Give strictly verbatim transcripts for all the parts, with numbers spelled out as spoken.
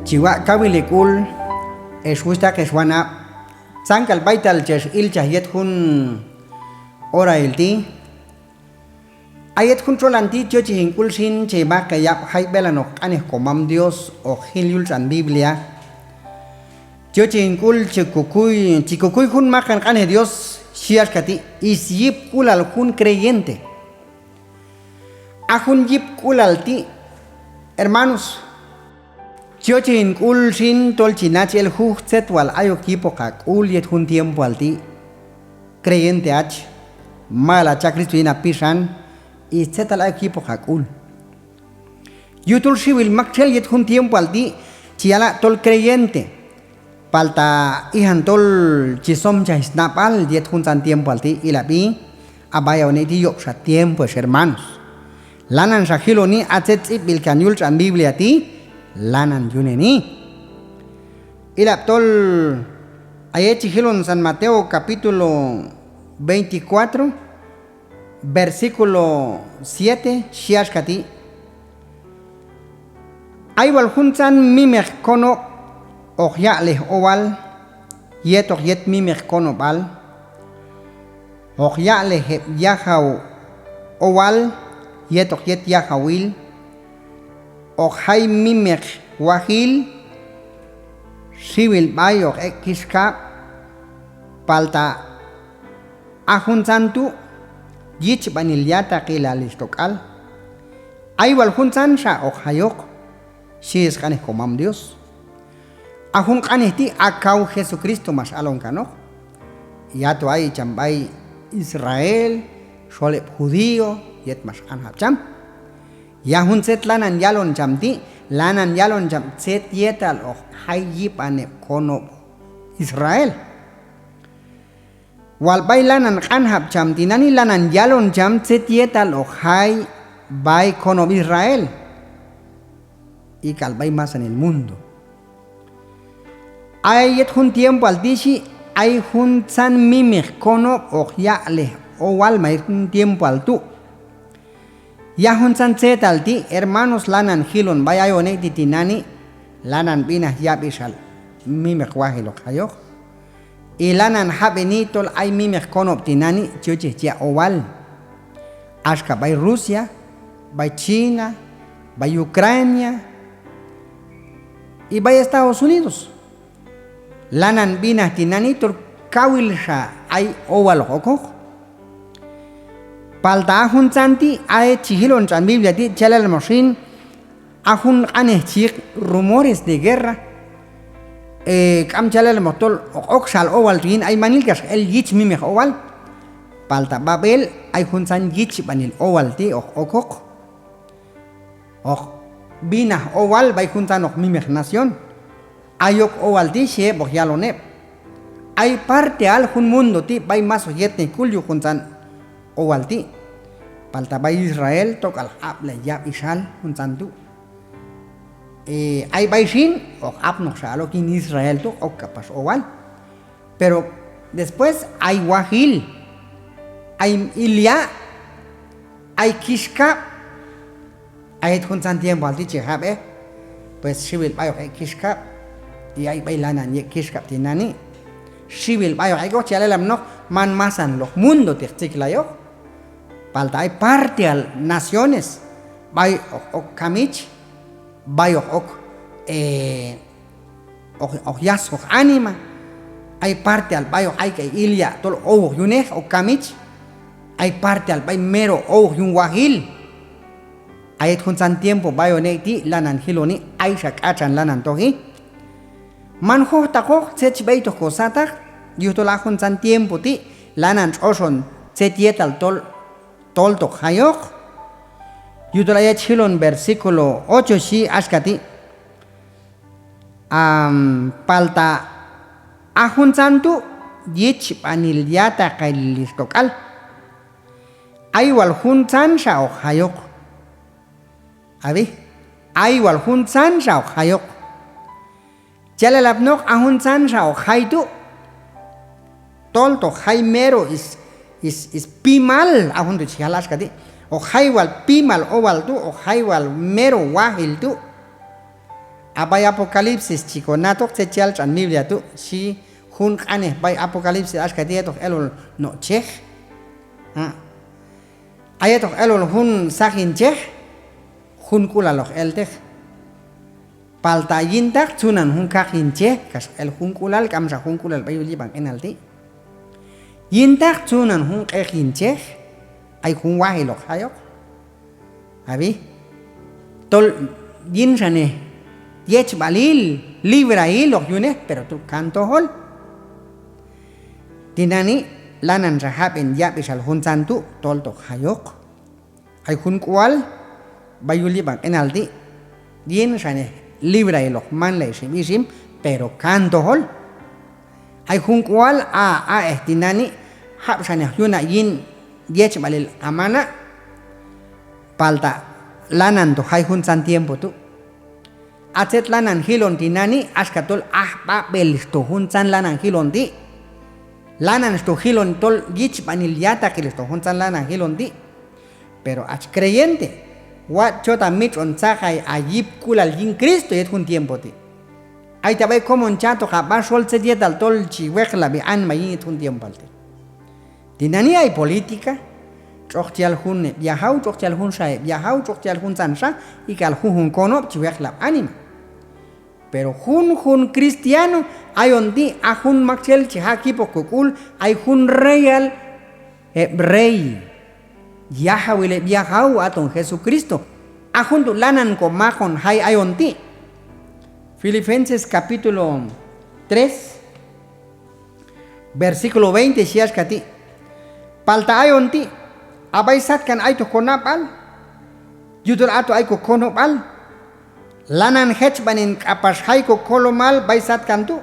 Chi waq' kawil hek'ul, ex wuxhtaq, ex wanab', tzan k'al b'aytal chex ilchaj yet jun orail ti'. A yet jun txolan ti' chi yochej hin k'ul xin che maq' heyab' jay b'elanoq q'anej Komam Dios hoq jil yul tx'an Biblia. Chi yochej hin k'ul chi kokuy, chi kokuy jun maqan q'anej Dios, xhi axka ti': Is yipk'ulal jun creyente. A jun yipk'ulal ti', hermanos, chi yochej hin k'ul xin tol chi nachaj el juj tzet wal ayok yipoq hak'ul yet jun tiempoal ti'. Creyente hach, mayal hach yaq' Cristo yin hapixan, is tzetal ayok yipoq hak'ul. Yujtol xiwil maktxel yet jun tiempoal ti' chi yala' tol creyente. Palta ijan tol chi somchaj snab'al yet juntzan tiempoal ti', ilab'i, a b'ay hayon ek' ti' yob'xa tiempo, ex hermanos. Lananxa jiloni a tzet tz'ib'b'il kan yul tx'an Biblia ti', lanan yuneni. Ilab' tol a yet chi jilon San Mateo capítulo veinticuatro, versículo siete, xhi axka ti': Ay wal juntzan mimeq konob' hoq yaq'lej owal yetoq yet mimeq konob'al, hoq yaq'lej heb' yajaw owal yetoq yet yajawil, hoq jay mimeq wajil, xiwil b'ay hoq ek' kixkab', palta a juntzan tu' yichb'anil ya'taqilal ix tok'al. Ay wal juntzanxa hoq jayoq, xhi sq'anej Komam Dios. A jun q'anej ti' a kaw Jesucristo max alon kanoq. Yato ay cham b'ay Israel, xol heb' judío, yet max q'anjab' cham. Ya jun tzet lanan yalon cham ti', lanan yalon cham tzet yetal hoq jay yib'an heb' konob' Israel. Wal b'ay lanan q'anjab' cham tinani', lanan yalon cham tzet yetal hoq jay b'ay konob' Israel, y k'al b'ay masanil mundo. Ay yet jun tiempoal ti' xhi, ay juntzan mimeq konob' hoq yaq'lej owal ma yet jun tiempoal tu'. Ya juntzan tzetal ti', hermanos, lanan jilon b'ay hayon ek' ti' tinani', lanan b'inaj yab'ixal mimeq wajil hoq jayoq. Y lanan jab'eni tol ay mimeq konob' tinani' chi yochej chi ya' owal. Axka b'ay Rusia, b'ay China, b'ay Ucrania, y b'ay Estados Unidos. Lanan b'inaj tinani' tol kawilxa ay owal hoq okoq. Palta a juntzan ti', a yet chi jilon tx'an Biblia ti', chi yal elapnoq xin, a jun q'anej chi yiq rumores de guerra, e, k'am chi yal elapnoq tol hoq okxal owal tu' yin aymanil kax el yich mimeq owal. Palta b'ab'el ay juntzan yichb'anil owal ti' hoq okoq. Hoq b'inaj owal b'ay juntzanoq mimeq nación. Ay ok owal ti' xhi heb' hoq yalon heb'. Ay parteal jun mundo ti' b'ay mas hoq yetnej k'ul yuj juntzan owal ti'. Palta b'ay Israel tok'al ab'lay yab'ixal juntzan tu'. E, ay b'ay xin hoq apnoqxa al ok yin Israel tu', ok k'apax owal. Pero después ay wajil, ay ilya', ay kixkab'. A yet juntzan tiempoal ti' chi jab'ej, pues xiwil b'ay hoq ek' kixkab', y ay b'ay lanan yek' kixkab' tinani'. Xiwil b'ay hoq ek'oq, chi yal elapnoq man masanloq mundo ti' hoq tziklayoq. Palta ay parteal naciones b'ay hoq ok kamich, b'ay hoq ok, e, hoq, hoq yasjoq anima. Ay parteal b'ay hoq ayk'ay ilya' tol owoq yunej, ok kamich. Ay parteal b'ay mero owoq yun wajil. A yet juntzan tiempo b'ay hayon ek' ti' lanan jiloni ayxa k'atxan lanan toji. Man jojtaqoq tzet chi b'eytoq kosataq, yujtol a juntzan tiempo ti' lanan tx'oxon tzet yetal tol, tolto hoq jayoq. Yujtol a yet chi jilon versículo ocho xhi axka ti': Am, palta a juntzan tu' yichb'anil ya'taqilal ix tok'al. Ay wal juntzanxa hoq jayoq. Ab'i, ay wal juntzanxa hoq jayoq. Chi yal elapnoq a juntzanxa hoq jay tu', tolto hoq jay mero is, is, is pimal, a jun tu' chi jal axka ti'. Hoq jay wal pimal owal tu', hoq jay wal mero wajil tu'. A b'ay Apocalipsis chi konatoq tzet chi yal tx'an Biblia tu', xhi jun q'anej b'ay Apocalipsis axka ti': yetoq elol no' chej, a, a yetoq elol jun saqin chej, junk'ulal hoq elteq. Palta yintaq tzunan jun kaqin chej kax hoq el junk'ulal, k'amxa junk'ulal b'ay yul yib'an q'inal ti'. Yintaq tzunan jun q'eqin chej, ay jun wajil hoq jayoq. Ab'i, tol yin xanej yechb'alil, librail hoq yunej, pero tu' kan tojol. Tinani' lananxa jab'en yab'ixal juntzan tu' tol toq jayoq. Ay jun k'ual b'ay yul yib'an q'inal ti', yin xanej librail hoq manlay ixim ixim, pero kan tojol. Ay jun k'ual a, a'ej tinani' jab' xanej hoq yuna' yin yechb'alil a mana', palta lanan to jay juntzan tiempo tu'. A tzet lanan jilon tinani', axka tol aj b'ab'el xto juntzan lanan jilon ti'. Lanan xto jilon tol yichb'anil yataqil xto juntzan lanan jilon ti'. Pero ach creyente, watx' chot a mitx'on tzaqay a yipk'ulal yin Cristo yet jun tiempo ti'. Ay ta b'ay komon chatoq a b'a xol tzet yetal tol chi weqlab'i anima yin yet jun tiempoal ti'. Tinani' ay política, tx'oq chi yal jun heb' yajaw, tx'oq chi yal junxa heb' yajaw, tx'oq chi yal juntzanxa, y k'al junjun konob' chi weqlab' anima. Pero junjun cristiano ayon ti', a jun maktxel chi jaq' yipoq kok'ul, ay jun reyal heb' rey, yajawil heb' yajaw, aton Jesucristo. A jun tu' lanan komaqon jay ayon ti'. Filipenses capítulo tres, versículo veinte, xhi axka ti': Palta ayon ti', a b'ay satkan aytoq konab'al, yujtol ato ay kokonob'al, lanan jechb'anen k'apax jay kokolomal b'ay satkan tu',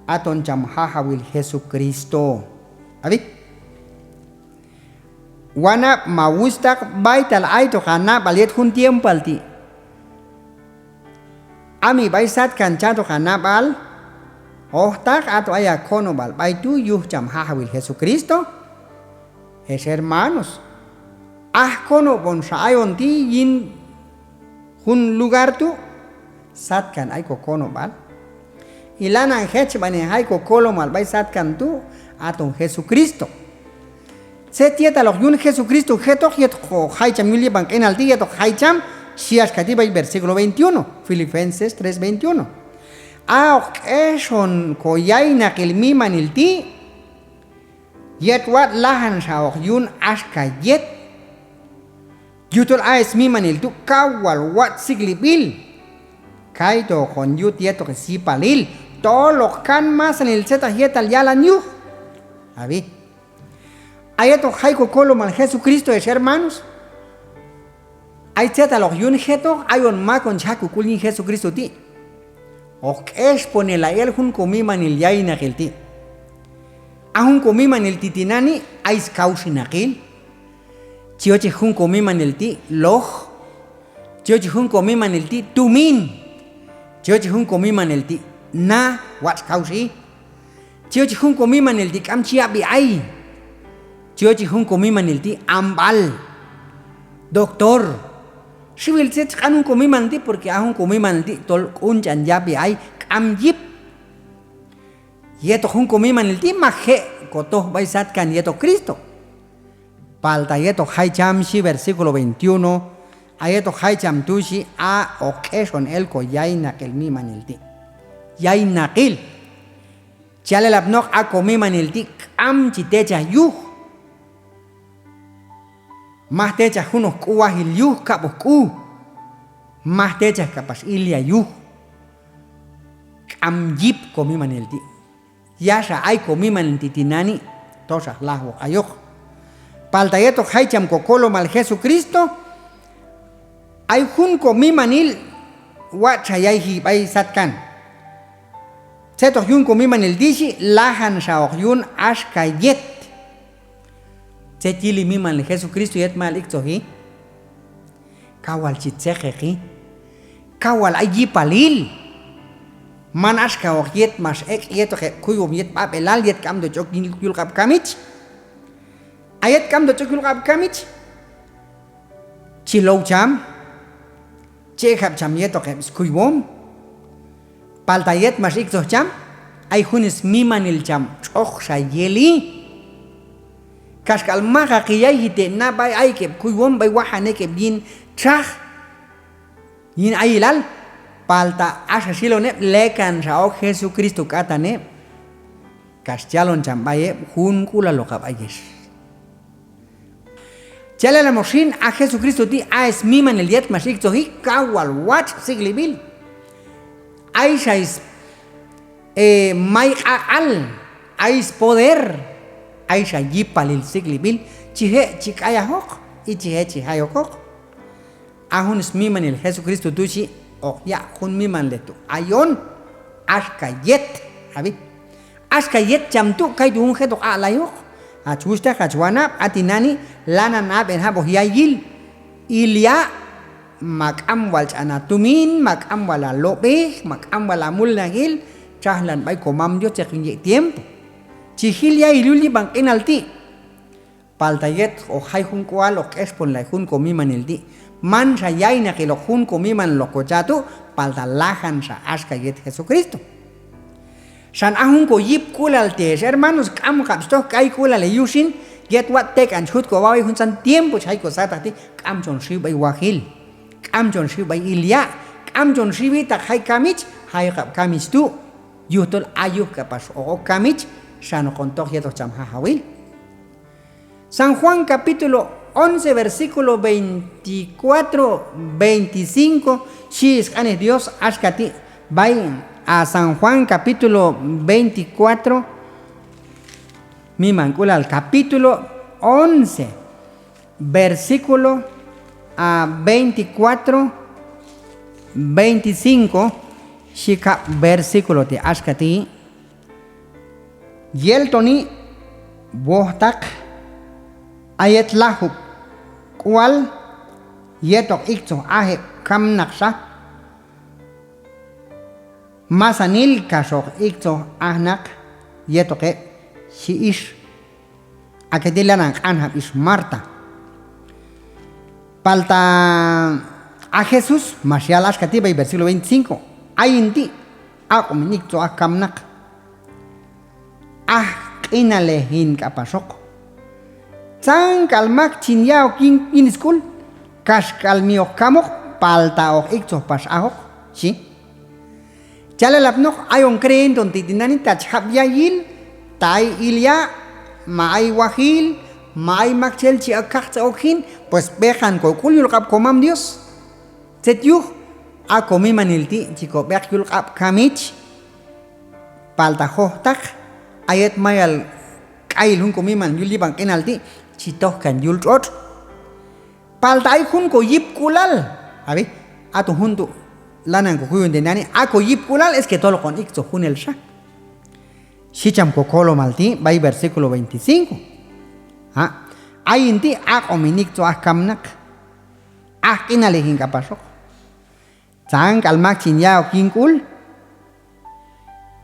aton cham Jajawil Jesucristo. Ab'i, wanab' ma wuxhtaq, b'aytal aytoq a nab'al yet jun tiempoal ti', a mi b'ay satkan chatoq a nab'al, ojtaq ato ay a konob'al b'ay tu' yuj cham Jajawil Jesucristo. Ex hermanos, aj konob'onxa ayon ti' yin jun lugar tu', satkan ay kokonob'al, y lanan jechb'anen jay kokolomal b'ay satkan tu', aton Jesucristo. Tzet yetal hoq yun Jesucristo jetoq yet hoq jay cham yul yib'an q'inal ti', yet hoq jay cham, xhi axka ti' b'ay versículo veintiuno, Filipenses tres veintiuno: A hoq k'exon koyaynaqil mimanil ti', yet watx' lajanxa hoq yun axka yet. Yujtol a smimanil tu' kawal watx' sik'lib'il, kaytu' hoqon yut yetoq syipalil, tol hoq kan masanil tzetaq yetal yalan yuj. Ab'i, a yet hoq jay kokolomal Jesucristo, ex hermanos, ay tzetal hoq yun jetoq ayon mak on chi jaq' kok'ul yin Jesucristo ti'. Hoq k'exponelay el jun komimanil yaynaqil ti'. A jun komimanil ti' tinani' ay skawxinaqil. Chi yochej jun komimanil ti' loj. Chi yochej jun komimanil ti' tumin. Chi yochej jun komimanil ti' na, watx' kawxi. Chi yochej jun komimanil ti' k'am chi yab'i ay. Chi yochej jun komimanil ti' amb'al, doctor. Xiwil tzet chi q'an jun komimanil ti', porque a jun komimanil ti' tol k'un ch'an yab'i ay, k'am yip. Yetoq jun komimanil ti' maj je' kotoj b'ay satkan yetoq Cristo. Palta yet hoq jay cham, xhi versículo veintiuno, a yet hoq jay cham tu' xhi, a hoq k'exon el koyaynaqil mimanil ti'. Yaynaqil. Chi yal elapnoq a komimanil ti' k'am chi techaj yuj. Maj techaj junoq k'u wajil yuj, kab'oq k'u. Maj techaj k'apax ilya' yuj. K'am yip komimanil ti'. Yaxa ay komimanil ti' tinani', toxa lajwoq ayoq. Palta yet hoq jay cham kokolomal Jesucristo, ay jun komimanil watx' xa yayji b'ay satkan. Tzet hoq yun komimanil ti' xhi, lajan xa hoq yun axka yet. Tzet yili mimanil Jesucristo yet mayal iktzoji? Kawal chi tzeqeqi. Kawal ay yipalil. Man axkaoq yet max ek' yetoq heb' kuywom yet b'ab'elal, yet k'amto chi ok yul q'ab' kamich. A yet k'amto chi ok yul q'ab' kamich, chi low cham, chi ek'jab' cham yetoq heb' skuywom, Palta yet max iktzoj cham, ay jun smimanil cham tx'oqxa yeli. Kaxk'al maqaqi yayji te' na b'ay ayek' heb' kuywom b'ay wajan ek' heb' yin txaj, yin ayilal, palta axa xyilon heb' lekanxa ok Jesucristo k'atan heb'. Kax yalon cham b'ay heb' junk'ulaloqab' ayex. Chi yal elapnoq xin, a Jesucristo ti' a smimanil yet max iktzoj, kaw wal watx' sik'lib'il. Ayxa s-, e, may q'aq'al, ay spoder, ayxa yipalil sik'lib'il, chi je' chi k'ayajoq, y chi je' chi jayokoq. A jun smimanil Jesucristo tu' xhi, hoq yaq' jun mimanilej tu' ayon, axka yet, ab'i. Axka yet cham tu', kaytu' jun jetoq aq'layoq. Hach wuxhtaq, hach wanab', a tinani' lanan hab'en jab'oq yayil, ilya', ma k'am wal ch'an ha tumin, ma k'am wal ha lob'ej, ma k'am wal ha mulnajil, txajlan b'ay komam Dios, tzet yin yek' tiempo. Chi jil yayil yul yib'an q'inal ti'. Palta yet hoq jay jun k'ual hoq k'exponelay jun komimanil ti', manxa yaynaqil hoq jun komimanil hoq kocha' tu', palta lajanxa axka yet Jesucristo. Xan a jun koyipk'ulal ti' ex hermanos, k'amoqab' chi toj k'ayk'ulalej yuj xin, yet watx' tek'an chi jut kob'a b'ay juntzan tiempo chi jay kosataq ti', k'am chon xiw b'ay wajil, k'am chon xiw b'ay ilya', k'am chon xiwi taq jay kamich, jayoqab' kamich tu', yujtol a yuj k'apax hoq ok kamich, xan hoqon toj yetoq cham Jajawil. San Juan capítulo once, versículo veinticuatro, veinticinco, xhi sq'anej Dios axka ti' b'ay, a, San Juan capítulo veinticuatro, mimank'ulal, capítulo once, versículo, a, veinticuatro, veinticinco, xhi kab' versículo ti' axka ti'. Yel toni, wojtaq, a yet lajub' k'ual yet hoq iktzoj aj heb' kamnaqxa, masanil kax hoq iktzoj aj naq yetoq heb', xhi ix. A k'al ti' lanan q'anjab' ix Marta. Palta a Jesús max yal axka ti' b'ay versículo veinticinco: Ayin ti' aq'om hin iktzoj aj kamnaq, aj q'inalej hin k'apaxoq. Tzan k'al mak chin ya'ok yin, yin sk'ul, kaxk'al mi hoq kamoq, palta hoq iktzoj pax ajoq, xhi. Chal elapnoq, ayon creyente on ti' tinani', ta chi jab' yayil, ta ay ilya', ma ay wajil, ma ay maktxel chi kaqtzej ok jin, pues b'eqan kok'ul yul q'ab' komam Dios. Tzet yuj, a komimanil ti' chi kob'eq yul q'ab' kamich, palta jojtaq, a yet mayal k'ayil jun komimanil yul yib'an q'inal ti', chi toj kan yul tx'otx'. Palta ay jun koyipk'ulal, ab'i, aton jun tu' lanan kokuyon tinani', a koyipk'ulal es que tol hoqon iktzoj junelxa, xhi cham kokolomal ti' b'ay versículo veinticinco. A, ayin ti' aq'om hin iktzoj aj kamnaq, aj q'inalej hin k'apaxoq. Tzan k'al mak chin ya'ok yin sk'ul,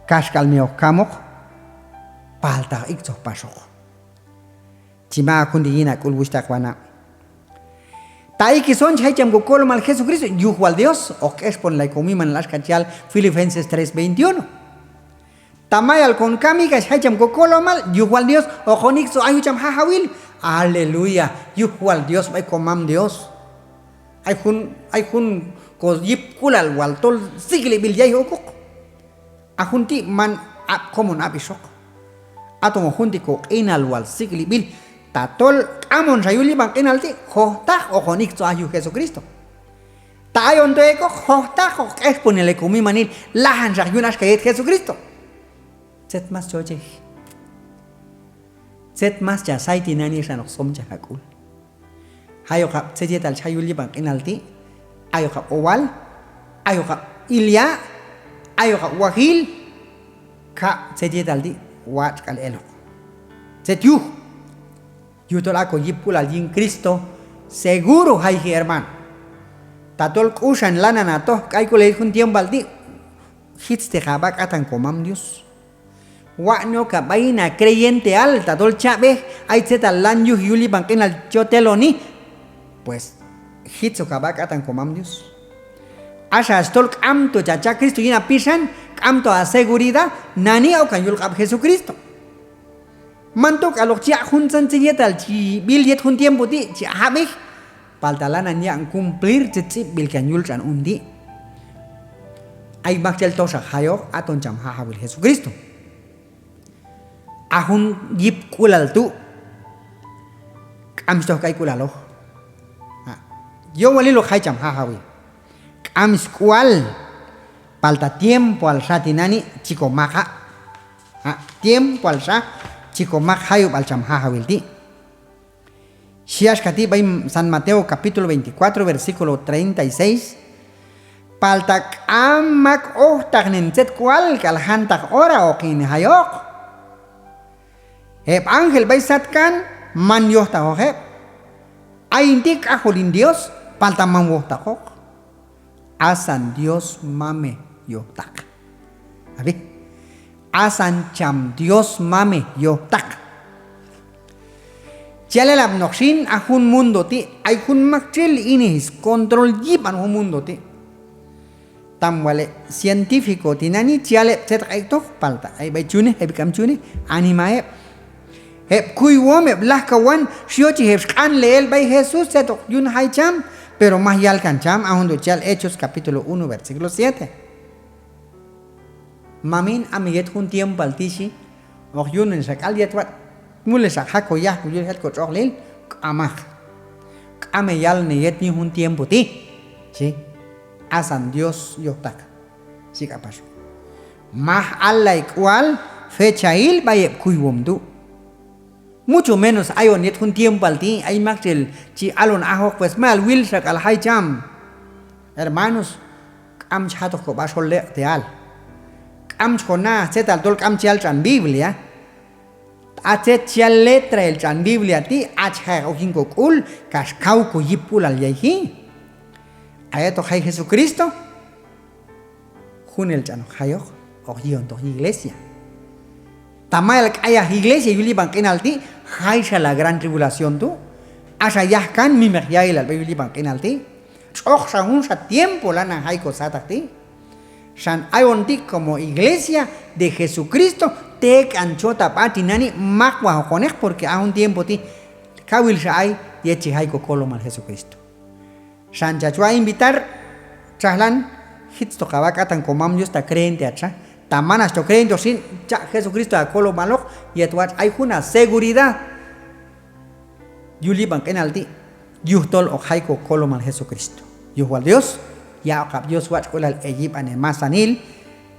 kaxk'al mi hoq kamoq, palta hoq iktzoj paxoq. Chi maq'ok jun ti' yin hak'ul, wuxhtaq, wanab'. Ta ikis on chi jay cham kokolomal Jesucristo, yuj wal Dios hoq k'exponelay komimanil axka chi yal Filipenses tres veintiuno. Ta mayal kon kami, kax jay cham kokolomal, yuj wal Dios hoqon iktzoj aj yuj cham Jajawil. Aleluya, yuj wal Dios b'ay komam Dios. Ay jun, ay jun koyipk'ulal wal tol sik'lib'il yay okoq. A jun ti' man ab' komon ab'ixoq. Aton hoq jun ti' koq'inal wal sik'lib'il, tatol k'amonxa yul yib'an q'inal ti', jojtaq hoqon iktzoj aj yuj Jesucristo. Ta ayon to ek'oq, jojtaq hoq k'exponelay komimanil, lajanxa hoq yun axka yet Jesucristo. Tzet mas chochej? Tzet mas cha say tinani' xan hoq somchaj hak'ul? Jayoqab' tzet yetal chi jay yul yib'an q'inal ti', ayoqab' owal, ayoqab' ilya', ayoqab' wajil, kab' tzet yetal ti', watx' k'al eloq. Tzet yuj? Yujtol a koyipk'ulal yin Cristo seguro jayji, hermano. Tatol k'uxan lanan hatoj k'ayk'ulal yet jun tiempoal ti', jitzteq hab'a k'atan komam Dios. Watx'ne ok hab'a yin ha creyenteal, tatol chab'ej ay tzetal lan yuji yul yib'an q'inal choteloni, pues, jitz ok hab'a k'atan komam Dios. Axa hach tol k'amto cha cha' Cristo yin ha pixan, k'amto ha seguridad, nani' okkan yul q'ab' Jesucristo. Man tok'aloq chi yaq' juntzan tzet yetal chi b'il yet jun tiempo ti' chi jab'ej, palta lanan yaq'on cumplir tzet tz'ib'b'il kan yul tx'an un ti'. Ay maktxel toxa jayoq, aton cham Jajawil Jesucristo. A jun yipk'ulal tu' k'am chi toj k'ayk'ulaloq. A, yowalil hoq jay cham Jajawil. K'am sk'ual, palta tiempoal xa tinani' chi ko maqa'. A, tiempoal xa chi ko maq jayub'al cham Jajawil ti'. Xhi axka ti' b'ay San Mateo capítulo veinticuatro, versículo treinta y seis: Palta k'am mak ojtaqnen tzet k'ual k'al jantaq hora hoqin jayoq. Heb' ángel b'ay satkan man yojtaqoq heb'. Ayin ti' k'ajol hin Dios, palta man wojtaqoq. Asan Dios mamej yojtaq. Ab'i. Asan cham Dios mamej yojtaq. Chi yal elapnoq xin, a jun mundo ti' ay jun maktxel inej scontrol yib'an jun mundo ti'. Tam wal heb' científico tinani' chi yal heb' tzet hoq ek'toq, palta ay b'ay chi yunej, ay b'ay k'am chi yunej, anima heb'. Heb' kuywom, heb' lajkawan, xyochej heb' sq'anlej el b'ay Jesús tzet hoq yun jay cham, pero maj yalkan cham. A jun tu' chi yal Hechos capítulo uno, versículo siete. Mamin, am heyet jun tiempoal ti' xhi, hoq yunen xak'al yet watx' mulnexaq jaq ko yajk'ul yul jet ko tx'oqlil, k'amaq. K'am heyalon heyet yin jun tiempo ti' xhi. Asan Dios yojtaq, xhi k'apax. Maj allay k'ual fechail b'ay heb' kuywom tu'. Mucho menos ayon yet jun tiempoal ti' ay maktxel chi alon ajoq, pues mayal wil xak'al jay cham. Hermanos, k'am chi ja'toq ko b'a xol leq'ti'al. K'am chi ko na'aj tzetal tol k'am chi yal tx'an Biblia. A tzet chi yal letrail tx'an Biblia ti', a' chi ja'eq ok yin ko k'ul kax kaw ko yipk'ulal yayji. A yet hoq jay Jesucristo, junel ch'an hoq jayoq, hoq yi'ontoq yiglesia. Ta mayal k'ayaj iglesia yul yib'an q'inal ti', jay xa la gran tribulación tu'. Axa yajkan mimeq ya'ilal b'ay yul yib'an q'inal ti'. Tx'oq xa junxa tiempo lanan jay ko sataq ti'. Xan ayon ti' como iglesia de Jesucristo, tek'an chot ha b'a tinani' maqwajoqoneq, porque a jun tiempo ti' kawil xa ay yet chi jay ko kolomal Jesucristo. Xan chach wa' invitar, txajlan, jitztoq ha b'a k'atan ko Mam Dios ta creyente hach xa. Ta man hach to creyenteoq xin, cha' Jesucristo ha kolomaloq yet watx' ay jun ha seguridad yul yib'an q'inal ti', yujtol hoq jay ko kolomal Jesucristo. Yuj wal Dios, yaq'okab' Dios watx'k'ulal heyib'an hemasanil,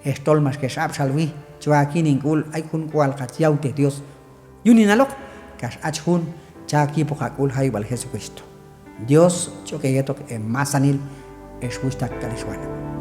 hex tol max hex ab'xalwi, chi wa'ok yin hin k'ul, ay jun k'ual hoqach yawtej Dios yuninaloq, kax hach jun, cha' ok yipoq ha k'ul jayub'al Jesucristo. Dios chi ok heyetoq hemasanil, hex wuxhtaq k'al hex wanab'.